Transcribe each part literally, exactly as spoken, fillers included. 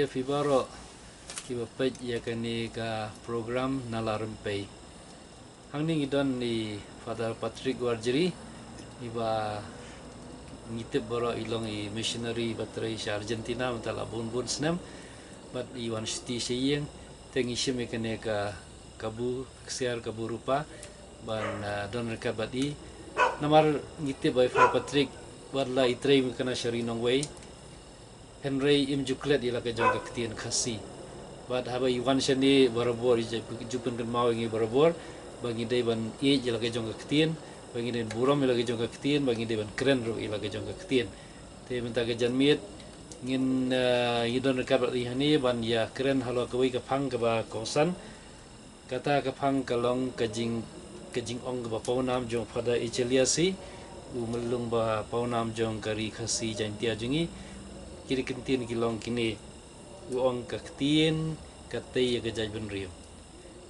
Phi baroh kiba peit ïa kane ka program Nala Rympei. Hangne ngi don i Father Patrick Warjri, iba ngi tip baroh i long i missionary ba trei sha Argentina mynta la bun bun snem. Bad i wan shuti sha ïing, te ngi shim ïa kane ka kabu, ksiar kabu rupa, ban, ah, don ryngkat bad i. Namar ngi tip ba i Father Patrick, wat la i trei mynta sha ri nongwei, hynrei im ju klet ïa la ka jong ka ktien Khasi. Bad haba i wan shane barabor i ju pynkynmaw ïa ngi barabor ba ngi dei ban ïeit ïa la ka jong ka ktien, ba ngi dei ban burom ïa la ka jong ka ktien, ba ngi dei ban kren ruh ïa la ka jong ka ktien. Te mynta ka janmiet ngin, eh, ngi don ryngkat bad i hangne ban ïa kren halor kawei ka phang kaba kongsan. Kata ka phang ka long ka jing, ka jingong kaba pawnam jong Father Echeliasi, u myllung ba pawnam jong ka ri Khasi Jaintia jong ngi. Ki dei kyntien ki long kine, u ong ka ktien ka tei ïa ka jaitbynriew.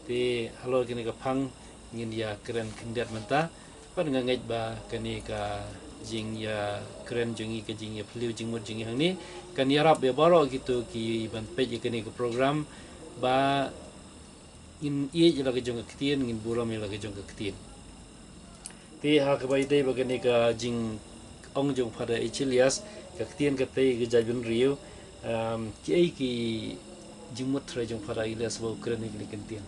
Te halor kane ka phang ngin ïa kren khyndiat mynta. Bad nga ngeit ba kane ka jingïakren jong ngi, ka jingïaphylliew jingmut jong ngi hangne kan ïarap ïa baroh kito kiban peit ïa kane ka program ba ngin ïeit ïa la ka jong ka ktien, ngin burom ïa la ka jong ka ktien. Te ha kaba ïadei bad kane ka jingong jong Father Echeliasi, ka ktien ka tei ka jaitbynriew, um, kiei ki jingmut trai jong Father Echeliasi ba u kren ïa kane ka ktien?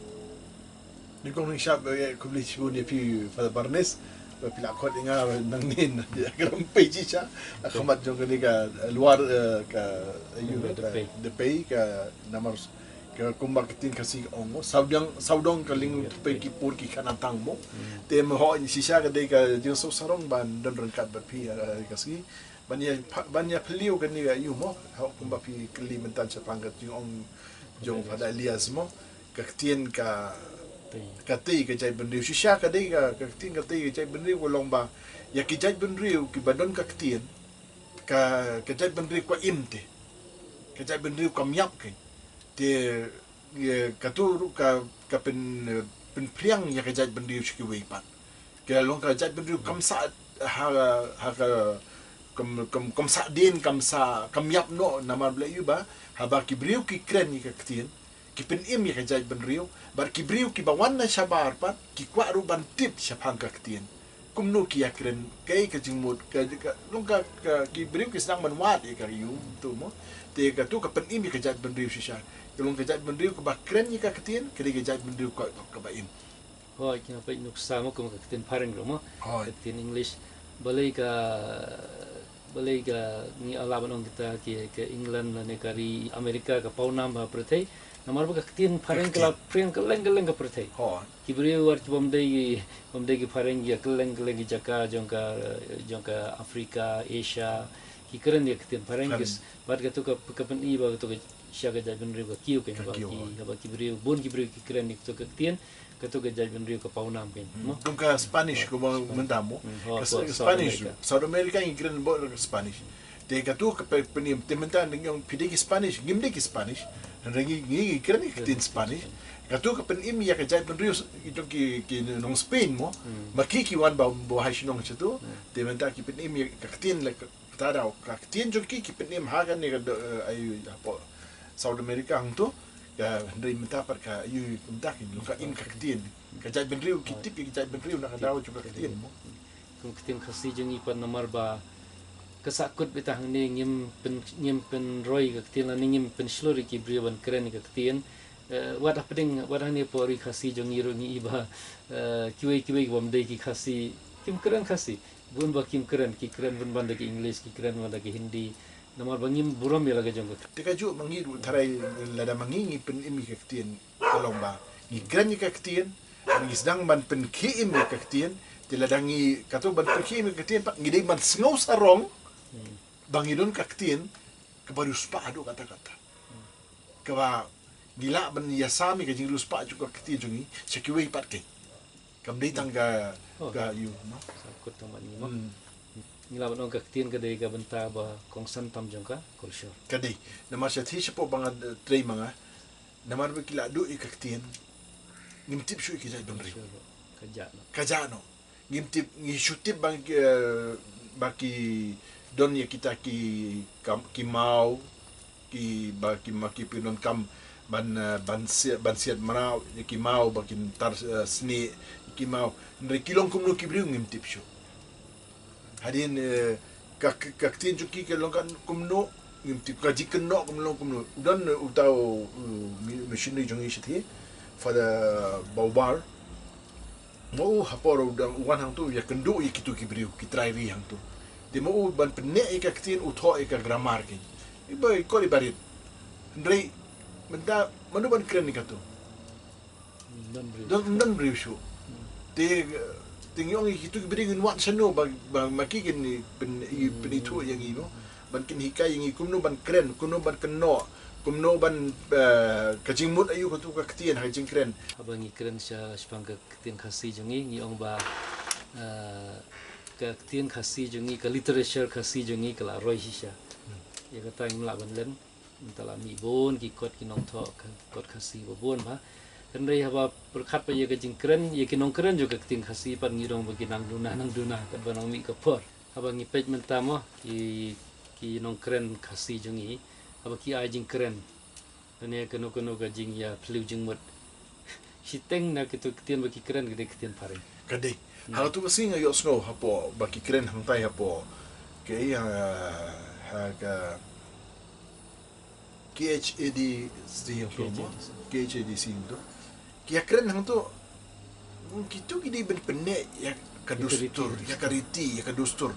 Nyngkong nyngshap, eh, khublei shibun ïa phi Father Barnes ba phi la khot ïa nga nangne na ka Rympei shisha ha khmat jong kane ka, eh, luar, eh, ka, eh, ïa, ka Rympei, ka namar ka kumba ka ktien Khasi ka ong, sawdong, sawdong ka lyngtpei ki pur ki khana tang mo. Hmm. Te mo ho shisha ka dei ka jingsuk sarong ban don ryngkat bad phi, eh, Khasi. Ban ïa pha-, ban ïaphylliew kane ka ïa mo, ho kumba phi kylli mynta shaphang ka jingong jong Father Elias mo. Ka ktien ka tei, ka tei ka jaitbynriew. Shisha ka dei ka, ka ktien ka tei ka jaitbynriew ka long ba ïa ki jaitbynriew kiba don ka ktien, ka, ka jaitbynriew ka im te. Ka jaitbynriew kam ïap kein. Te, eh, katu ruh ka, ka pyn, eh, pynphriang ïa ka jaitbynriew sha kiwei pat. Ka long ka jaitbynriew kam sah ha, ha ka, kam, kam, kam sah dien, kam sah, kam ïap noh namar balei ïa ba haba ki briew ki kren ïa ka ktien, ki pynim ïa ka jaitbynriew, bad ki briew kiba wan na shabar pat ki kwah ruh ban tip shaphang ka ktien. Kumno ki ïakren, kaei ka jingmut, ka, ka, long ka, ka, ki briew ki sdang ban wad ïa ka ïa u tu mo. Te katu ka pynim ïa ka jaitbynriew shisha. Ka long ka jaitbynriew kaba kren ïa ka ktien, ka dei ka jaitbynriew ka, kaba im. Hooid, ki nang peit nuksa mo, kum ka ktien phareng ruh mo. Hooid. Ka ktien English. Balei ka, balei ka ngi lah ban ong kita ki, ka England lane ka ri America ka pawnam ha pyrthei. Namar ba ka ktien phareng ka la phriang kylleng kylleng ka pyrthei. Hooid. Ki briew wat ki bym dei, bym dei ki phareng ki ïa kylleng kylleng ki jaka jong ka, jong ka Africa, Asia. Ki kren ïa ka ktien phareng. Phareng. Ki s-, bad katu ka, ka pyni ba katu ka sha ka jaitbynriew ka kiew kein, ka kiew, haba ki, haba ki briew, bun ki briew ki kren ïa katu ka ktien, katu ka jaitbynriew ka pawnam kein, hmm, mo? Kum ka Spanish kumba mynta mo. Hmm, ho, ka s-, South Spanish, America. South America ngi kren bor ka Spanish. Te katu ka pyn-, pynim, te mynta ngi ong phi dei ki Spanish, ngim dei ki Spanish. Hynrei ngi, ngi, ngi kren ïa ka ktien Spanish. Katu ka pynim ïa ka jaitbynriew s-, ki jong ki, ki nong Spain mo. Hmm. Ma ki ki wan ba, ba ha shnong shatu. Hmm. Te mynta ki pynim ïa ka ktien la ka Kata daw, ka ktien jong ki, ki pynim ha kane ka do-, eh, ayu, hapoh South America hangto, ka hynrei mynta pat ka ayu, mynta ki long ka im ka ktien. Ka jaitbynriew, ki tip ïa ka jaitbynriew na ka daw jong ka ktien mo. Kum ka ktien Khasi jong ngi pat namar ba ka sahkut beit hangne ngim pyn-, ngim pynroi ka ktien lane ngim pynshlur ïa ki briew ban kren ïa ka ktien. Eh, wat hapdeng, wat hangne hapoh ri Khasi jong ngi ruh ngi i ba, eh, kiwei kiwei ki bym dei ki Khasi, kim kren Khasi. Bun ba kim kren, ki kren bun ban da ki English, ki kren ban da ki Hindi. Namar ba ngim burom ïa la ka jong ka. Te kajuh ma ngi ruh tharai lada ma ngi ngi pynim ïa ka ktien ka long ba ngi kren ïa ka ktien, ngi sdang ban pynkhie im ïa ka ktien, te lada ngi katto ban pynkhie im ïa ka ktien pat ngi dei ban sngew sarong, hmm, ba ngi don ka ktien kaba riewspah haduh katta katta. Kaba ngi lah ban ïasam ïa ka jingriewspah jong ka ktien jong ngi sha kiwei pat kein. Kam dei tang ka, oh, ka ïu, no? Sahkut tang bad ngi mo. Hmm. Ngi lah ban ong ka ktien ka dei ka bynta ba kongsan tam jong ka culture. Ka dei. Namar sha thie shapoh ba nga, eh, trei ma nga. Namar ba ki la duh ïa ka ktien. Ngim tip shuh ïa ki jaitbynriew. Culture, ka jah noh. Ka jah noh. Ngim tip, ngi shu tip ba, eh, ba ki don ïa kita ki kam-, ki maw, ki ba ki ma ki pyndonkam ban, eh, ban siat, ban siat mraw ïa ki maw ba kin tar, eh, snieh ïa ki maw. Hynrei ki long kumno ki briew ngim tip shuh. Hadien, eh, ka, ka, ka ktien jong ki ka long kan kumno, ngim tip, ka jingkynnoh ka long kumno. U don, eh, uta u, u mi-, missionary jong ngi shathie, Father Baubar. Ma u ha por u dang u wan hangto, u ïakynduh ïa kito ki briew, ki trai ri hangto. Te ma u ban pynneh ïa ka ktien, u thoh ïa ka grammar kein. Iba i kot iba rit. Hynrei mynta mano ban kren ïa kato? Ym don briew. Don, ym don briew shuh. Te, te ngi ong ïa kito ki briew ngin wad shano ba, ba ma ki kin pyn, i, pynithuh ïa ngi mo. Ban kin hikai ïa ngi kumno ban kren, kumno ban kynnoh, kumno ban, eh, ka jingmut aïu kato ka ktien ha ka jingkren. Haba ngi kren sha, shaphang ka ktien Khasi jong ngi, ngi ong ba, eh, ka ktien Khasi jong ngi, ka literature Khasi jong ngi ka la roi shisha. Ïa kata ngim lah ban len. Mynta la mih bun ki kot ki nongthoh ka kot Khasi ba bun bha. Hynrei haba pyrkhat pat ïa ka jingkren, ïa ki nongkren jong ka ktien Khasi pat ngi ong ba ki nang duna, nang duna, katba nang mih ka por. Haba ngi peit mynta mo, ki, ki nongkren Khasi jong ngi, haba ki ai jingkren, lane kano kano ka jingïaphylliew jingmut, shiteng na kito ki ktien ba ki kren ka dei ka ktien phareng. Ka dei. Hmm. Ha kato ka sngi nga ïohsngew hapoh ba ki kren hangtai hapoh, ka, ha, ha ka K H A D C hangto mo? K H A D C. K H A D C hangto. Ki ïakren hangto. Kito ki dei ban pynneh ïa ka dustur, ïa ka riti, ïa ka dustur.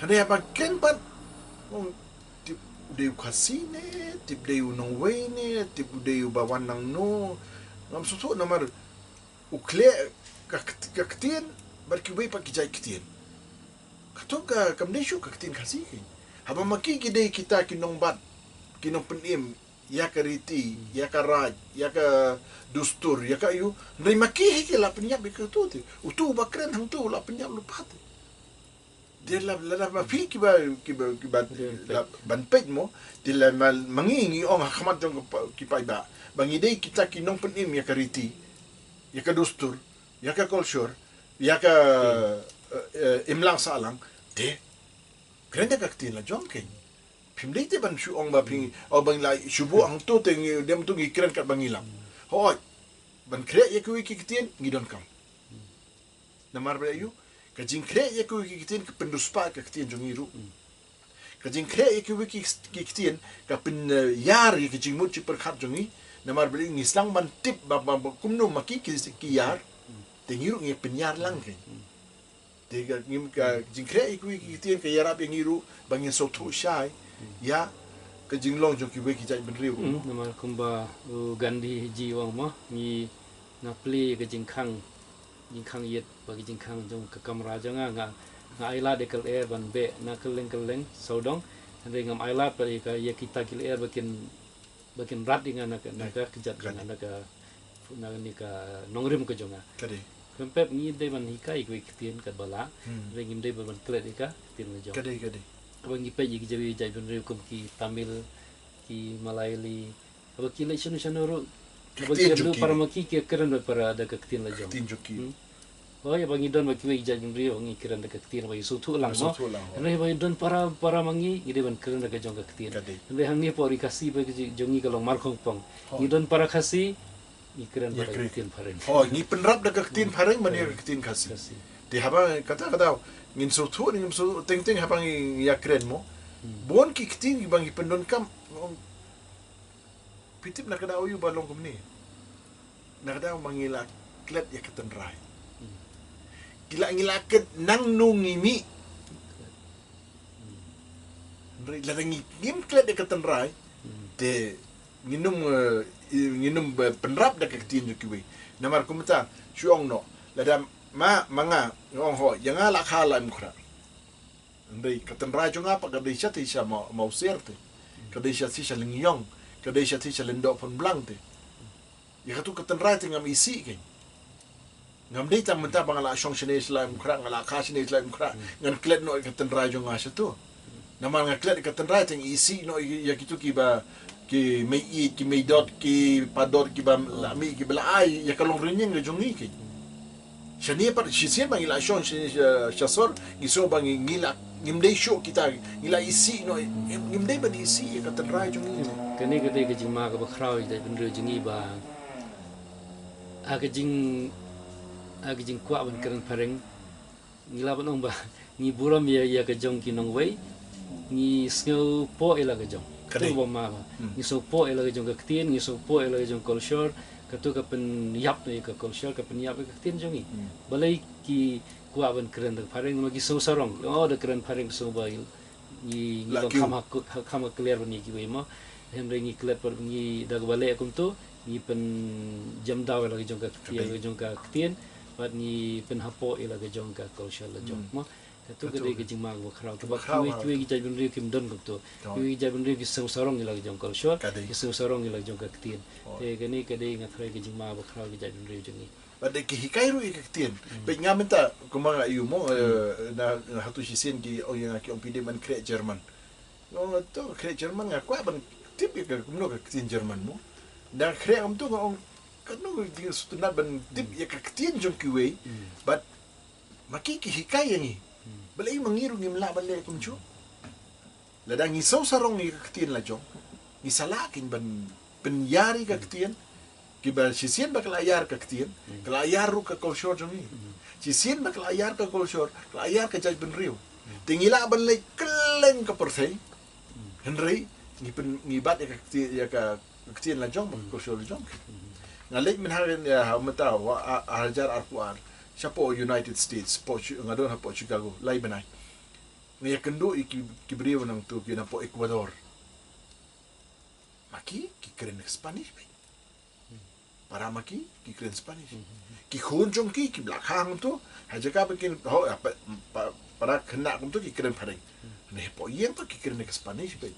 Hynrei haba kren pat, tip u dei u Khasi ne, tip u dei u nongwei ne, tip u dei uba wan nangno. Ngam sngewthuh namar u khleh ka kt-, ka ktien bad kiwei pat ki jait ktien. Kato ka, kam dei shuh ka ktien Khasi kein. Haba ma ki ki dei kita ki nongbat, ki nongpynim ïa ka riti, ïa ka raij, ïa ka dustur, ïa ka aïu. Hynrei ma ki hi ki la pynïap ïa kato te. Uto uba kren hangto u la pynïap lypa te. Te la, la, la ma phi kiba, kiba, kiba, la ban peit mo. Te la ma, ma ngi ngi ong ha khmat jong ki pa-, ki paidbah ba ngi dei kita ki nongpynim ïa ka riti, ïa ka dustur, ïa ka culture, ïa ka, eh, eh, imlang sahlang, te kren da ka ktien la jong kein. Phim dei te ban shu ong ba phi, o ban la shu buh hangto te ngi dem tu ngi kren katba ngi lam. Hooid, ban khreh ïa kiwei ki ktien ngi donkam. Namar ba ïa u, ka jingkhreh ïa kiwei ki ktien ka pynduspah ka ktien jong ngi ruh. Ka jingkhreh ïa kiwei ki, ki ktien ka pyn, eh, ïar ïa ka jingmut jingpyrkhat jong ngi. Namar ba ïa u ngi sdang ban tip ba, ba, ba kumno ma ki, ki, ki ïar. Te ngi ruh ngi pynïar lang kein. Te ka ngim ka jingkhreh ïa kiwei ki ktien ka ïarap ïa ngi ruh ba ngin sngewthuh shai ïa ka jinglong jong kiwei ki jaitbynriew. Hmm, namar kumba u Gandhi ji u ong mo, ngi, nga plie ïa ka jingkhang, jingkhang ïit bad ka jingkhang jong ka kamra jong nga, nga, nga ailad ïa ka lyer ban beh na kylleng kylleng sawdong. Hynrei ngam ailad pat ïa ka, ïa kita ki lyer ba kin, ba kin rat ïa nga na ka, na ka kjat jong nga, na ka, na kane ka nongrim ka jong nga. Ka dei. Khlem pep ngi dei ban hikai ïa kiwei ki ktien katba lah. Hmm. Hynrei ngim dei ban, ban klet ïa ka ktien la jong. Ka dei, ka dei. Haba ngi peit ïa ki jawi jaitbynriew kum ki Tamil, ki Malayali, haba ki leit shano shano ruh, haba ki ïakynduh para ma ki, ki ïakren bad para da ka ktien la jong. Ktien jong ki. Hmm. Hooid, haba ngi don bad kiwei ki jaitbynriew ngi kren da ka ktien ba ngi sngewthuh lang mo. Sngewthuh lang, hooid. Hynrei haba ngi don para, para ma ngi, ngi dei ban kren da ka jong ka ktien. Ka dei. Hynrei hangne hapoh ri Khasi ba ka jong ngi ka long markhongpong. Hooid. Ngi don para Khasi, ngi kren bad ka ktien phareng. Hooid, ngi pynrap da ka ktien phareng ban ïa ka ktien Khasi. Khasi. Te haba kata kata ngin sngewthuh, ngin sngewthuh teng teng haba ngi ïakren mo. Hmm. Bun ki ktien kiba ngi pyndonkam. Phi tip na ka daw aïu ba long kumne? Na ka daw ba ngi la klet ïa ka tynrai. Hmm. Ki la, ngi la klet nangno ngi mih. Hmm. Hynrei lada ngi, ngim klet ïa ka tynrai, hmm, te ngin ym, eh, ngin ym, eh, pynrap da ka ktien jong kiwei. Namar kumta shu ong noh, lada ma, ma nga, nga ong hooid, ïa nga la kha Laitumkhrah. Hynrei ka tynrai jong nga pat ka dei shatei sha Ma-, Mawsiar te. Ka dei shatei sha Lyngïong. Ka dei shatei sha Lyngdoh Pynblang te. Ïa kato ka tynrai te ngam isih kein. Ngam dei tang mynta ba nga la shong shane sha Laitumkhrah, nga la kha shane sha Laitumkhrah, ngan klet noh ïa ka tynrai jong nga shato. Namar nga klet ïa ka tynrai te ngi isih noh ïa kito kiba, ki Mei-ïeit, ki Meidot, ki Padot, kiba la mih, kiba la ai ïa ka longrynieng ka jong ngi kein. Shane pat shisien ba ngi la shong sha, sha, sha sor, ngi sngew ba ngi, ngi la, ngim dei shuh kita, ngi la isih noh, ngim, ngim dei ban isih ïa ka tynrai jong ngi. Kane ka dei ka jingma kaba khraw ïa ka jaitbynriew jong ngi ba ha ka jing, ha ka jingkwah ban kren phareng, ngi lah ban ong ba ngi burom ïa, ïa ka jong ki nongwei, ngi sngewpoh ïa la ka jong. Ka dei. Kato ba ma ba. Hmm. Ngi sngewpoh ïa la ka jong ka ktien, ngi sngewpoh ïa la ka jong ka kolshor, kato ka pynïap ïa ka kolshor, ka pynïap ïa ka ktien jong ngi. Hmm. Balei ki kwah ban kren da phareng, ma ki sngewsarong. Oh, da kren phareng sngewbha ngi, ngi la ban kiew. Kham ha ku-, ha, kham ha clear ban ïa kiwei mo. Hynrei ngi klet pat ngi da kaba leh kumto, ngi pynjemdaw ïa la ka jong ka ktien, ka dei. Ïa la ka jong ka ktien, bad ngi pynhapoh ïa la ka jong ka kolshor la jong. Hmm. Mo. Kato ka dei ka jingma kaba khraw. Kaba khraw, kiwei, kiwei ki jaitbynriew kim don kumto. Kiwei ki jaitbynriew ki sngewsarong ïa la ka jong ka kolshor, ki sngewsarong ïa la ka jong ka ktien. Te kane ka dei nga tharai ka jingma kaba khraw ki jaitbynriew jong ngi. Bad dei ki hikai ruh ïa ka ktien. Hmm. Peit nga mynta kumba nga ïohi mo, eh, na, na hato shisien ki ong ïa nga ki ong phi dei ban khreh German. Nga ong to khreh German nga kwah ban tip ïa ka kumno ka ktien German mo. Da khreh ngam to nga ong katno ka jingsngewtynnat ban tip ïa ka ktien jong kiwei. Hmm. Bad ma ki ki hikai ïa ngi. Hmm. Balei ma ngi ruh ngim lah ban leh kumjuh. Lada ngi sngewsarong ïa ka ktien la jong, ngi sa lah kein ban pynïar ïa ka ktien, kiba shisien ba ka la ïar ka ktien, ka la ïar ruh ka kolshor jong ngi. Shisien ba ka la ïar ka kolshor, ka la ïar ka jaitbynriew. Te ngi lah ban leit kylleng ka pyrthei, hynrei ngi pyn, ngi bat ïa ka ktien, ïa ka ktien la jong, ba ka kolshor la jong. Nga leit mynha, ïa, ha mynta, ha, ha, hajar arphew ar, shapoh United States, poh Chi-, nga don hapoh Chicago, lai bnai. Nga ïakynduh ïa ki, ki briew nangto ki napoh Ecuador. Ma ki, ki kren Spanish beit. Para ma ki, ki kren Spanish. Ki khun jong ki, ki ba la kha hangto, ha jaka ba kin, ho, pa, pa, para khynnah kumto ki kren phareng. Ne hapoh ïing to ki kren Spanish beit.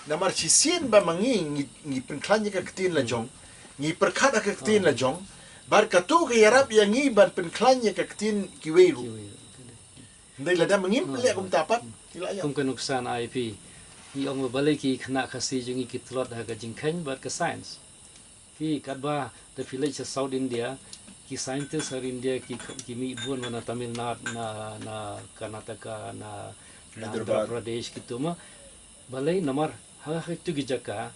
Namar shisien ba ma ngi, ngi, ngi pynkhlaiñ ïa ka ktien la jong, ngi pyrkhat ïa ka ktien la jong, bad kato ka ïarap ïa ngi ban pynkhlaiñ ïa ka ktien kiwei ruh. Kiwei ruh, ka dei. Hynrei lada ma ngim leh kumta pat, ngi la ïap. Kum ka nuksan ai phi, ngi ong ba balei ki khynnah Khasi jong ngi ki tlot ha ka jingkheiñ bad ka science. Phi katba da phi leit sha South India, ki scientist ha India ki, ki mih bun na Tamil Nadu, na, na Karnataka, na, na Andhra Pradesh kito mo. Balei namar ha, ha kito ki jaka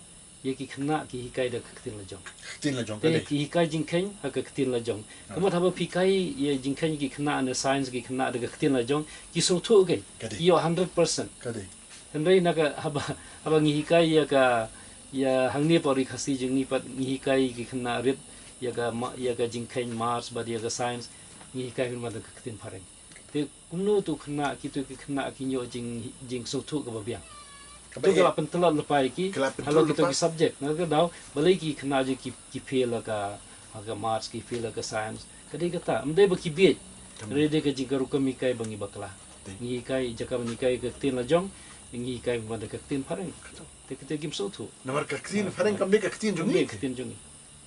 ïa ki khynnah ki hikai da ka ktien la jong. Ka ktien la jong, ka dei. Te ki hikai jingkheiñ ha ka ktien la jong. Ka mut haba phi hikai ïa jingkheiñ ki khynnah ne science ki khynnah da ka ktien la jong, ki sngewthuh kein. Ka dei. Ki ïoh hundred percent. Ka dei. Hynrei na ka haba, haba ngi hikai ïa ka, ïa hangne hapoh ri Khasi jong ngi pat ngi hikai ki khynnah rit ïa ka ma-, ïa ka jingkheiñ maths bad ïa ka science, ngi hikai pynban da ka ktien phareng. Te kumno tu khynnah, kito ki khynnah kin ïoh jing, jingsngewthuh kaba biang. Kaba, to ka la pyntlot lypa ïa ki, ka la pyntlot lypa ïa kito ki subject. Na ka daw, balei ki khynnah jong ngi ki, ki fail ha ka, ha ka maths, ki fail ha ka science. Ka dei kata, ym dei ba ki bieit. Ka dei ka jing ka rukom hikai ba ngi bakla. Ngi hikai, jaka ba ngi hikai ka ktien la jong, ngi hikai pynban da ka ktien phareng. Te kito kim sngewthuh. Namar ka ktien phareng kam dei ka ktien jong ngi. Kam dei ka ktien jong ngi.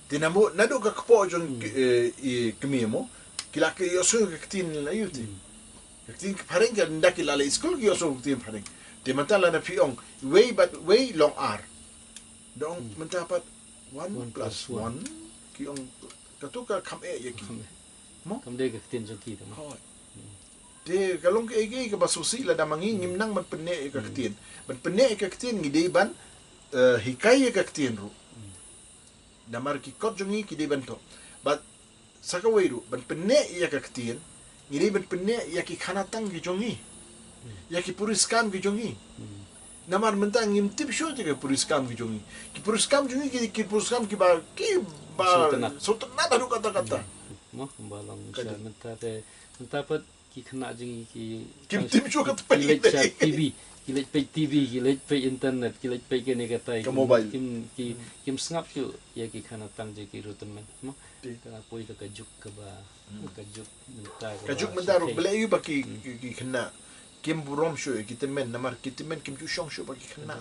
Te naduh, naduh ka kpoh jong, eh, i kmie mo, ki la ki ïohsngew ka ktien la ïoh te. Ka ktien phareng ka ynda ki la leit skul ki ïohsngew ka ktien phareng. Te mynta lada phi ong, wei bad wei long ar. Da ong mynta pat one plus one, ki ong kato ka kham eh ïa ki. Mo? Kam dei ka ktien jong ki te mo. Hooid. Te ka long kaei kaei kaba sngewsih lada ma ngi ngim nang ban pynneh ïa ka ktien. Ban pynneh ïa ka ktien ngi dei ban, eh, hikai ïa ka ktien ruh. Namar ki kot jong ngi ki dei ban thoh. Bad sa kawei ruh, ban pynneh ïa ka ktien, ngi dei ban pynneh ïa ki khana tang ki jong ngi. Ïa ki puriskam ki jong ngi. Namar mynta ngim tip shuh te ki puriskam ki jong ngi. Ki puriskam jong ngi, ki, ki puriskam kiba, kiba sngewtynnat haduh katta katta. Mo, kumba long mynta te, mynta pat ki khynnah jong ngi ki, kim tip shuh ka, ki leit sha T V, ki leit peit T V, ki leit peit internet, ki leit peit kane katai, ka mobile. Kim, ki, kim sngap shuh ïa ki khana tang jong ki ruh tymmen, mo. Ka poi ka juk kaba, ka juk mynta, ka juk mynta ruh, balei ïa ba ki, ki, ki khynnah kim burom shuh ïa ki tymmen, namar ki tymmen kim ju shong shuh ba ki khynnah.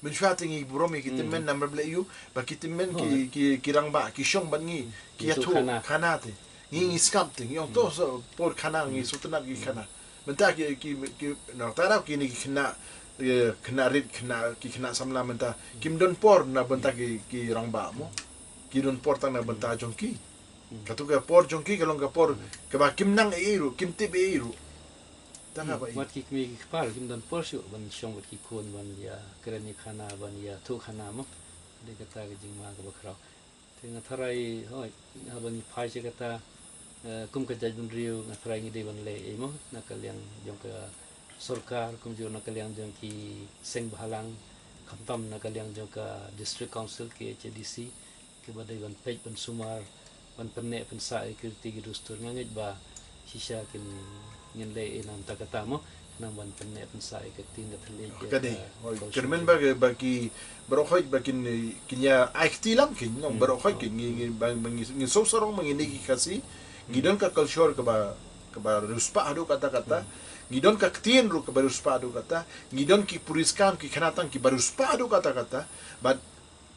Mynshuwa te ngi burom ïa ki tymmen namar balei ïa ba ki tymmen ki, ki, ki rangbah ki shong bad ngi, ki ïathuh khana te. Ngi, ngi sngap te, ngi ong to sa por khana, ngi sngewtynnat ki khana. Mynta ki, ki, ki, na ta dei kine ki khynnah, eh, khynnah rit, khynnah, ki khynnah samla mynta kim don por na bynta ki, ki rangbah mo. Ki don por tang na bynta jong ki. Katu ka por jong ki ka long ka por kaba kim nang ei ei ruh, kim tip ei ei ruh. Tang haba i. Wat ki kmie ki kpa kim don por shuh ban shong bad ki khun ban ïa kren ïa khana ban ïathuh khana mo. Dei kata ka jingma kaba khraw. Te nga tharai hoi haba ngi phai sha kata, eh, kum ka jaitbynriew nga tharai ngi dei ban leh ei mo na ka liang jong ka sorkar kumjuh na ka liang jong ki seng bhalang khamtam na ka liang jong ka district council K H A D C. Kiba dei ban peit ban sumar ban pynneh pynsah ïa ki riti ki dustur nga ngeit ba shisha kin ngin leh ei na kata kata mo nang ban pynneh pynsah ïa ka ktien ka thylliej. Ka dei. Kyrmen ba ki ba ki baroh hoi ba kin kin ïa ai kti lang kin nong baroh hoi kin ngi ngi ba ngi ngi so sarong ba ngi ne ki Khasi ngi don ka culture kaba kaba riewspah haduh katta katta. Ngi don ka ktien ruh kaba riewspah haduh katta. Ngi don ki puriskam ki khanatang kiba riewspah haduh katta katta. Bad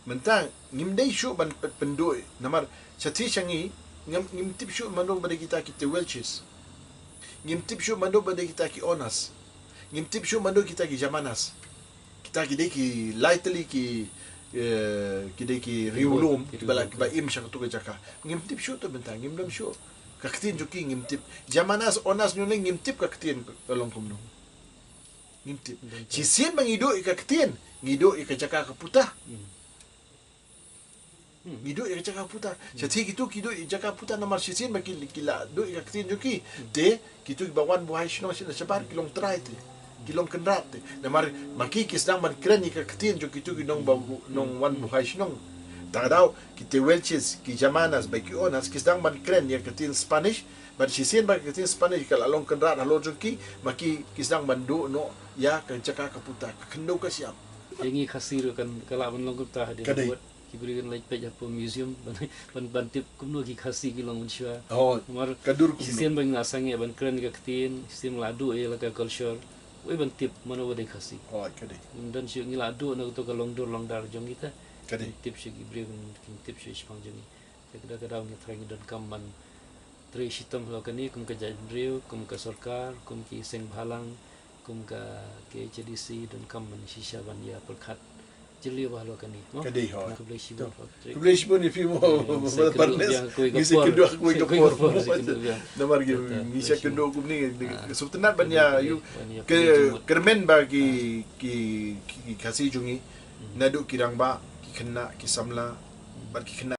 mynta ngim dei shuh ban pynduh namar shatei sha ngi ngim ngim tip shuh mano ba dei kita ki Tewelchis. Ngim tip shuh mano ba dei kita ki Onas. Ngim tip shuh mano kita ki Jamanas. Kita ki dei ki lai tylli ki, eh, ki dei ki riewlum kiba la kiba im sha katu ka jaka. Ngim tip shuh tu mynta ngim don shuh. Ka ktien jong ki ngim tip. Jamanas Onas ngi ne ngim tip ka ktien ka long kumno. Ngim tip. Shisien ba ngi duh ïa ka ktien ngi duh ïa ka jaka ka puta. Ngi duh ïa ka jaka puta. Shatei kitu ki duh ïa jaka puta namar shisien ba ki la duh ïa ka ktien jong ki. Te kitu kiba wan buhai shnong shnong shabar ki long trai te. Ki long kynrad te. Namar ma ki ki sdang ban kren ïa ka ktien jong kitu ki nong ba nong wan buhai shnong. Tang daw ki Tewelchis ki Jamanas ba ki Onas ki sdang ban kren ïa ka ktien Spanish. Bad shisien ba ka ktien Spanish ka la long kynrad halor jong ki ma ki ki sdang ban duh noh ïa ka jaka ka puta ka khyndew ka shyiap. Ïa ngi Khasi ruh kan ka lah ban long kumta hadien. Ka dei. Ki briew kan leit peit hapoh museum ban ban ban tip kumno ki Khasi ki long mynshuwa. Oh. Namar ka dur kumno. Shisien ba ngi la sangeh ban kren ka ktien shisien la duh ïa la ka culture. Wei ban tip mano ba dei Khasi. Oh ka dei. Ngim don shuh ngi la duh na kato ka long dur long dar jong kita. Ka dei. Ngim tip shuh ki briew ngim tip shuh shaphang jong ngi. Te ka daw ka daw ngi tharai ngi donkam ban trei shitom halor kane kum ka jaitbynriew kum ka sorkar kum ki seng bhalang kum ka K H A D C donkam ban shisha ban ïa pyrkhat jylliew halor kane mo. Ka dei ho. Khublei shibun. Khublei shibun ïa phi mo. Ngi sa kynduh biang kawei ka por. Namar ngi sa kynduh kumne sngewtynnat ban ïa ïoh kyrmen ba ki ki Khasi jong ngi naduh ki rangbah ki khynnah ki samla bad ki khynnah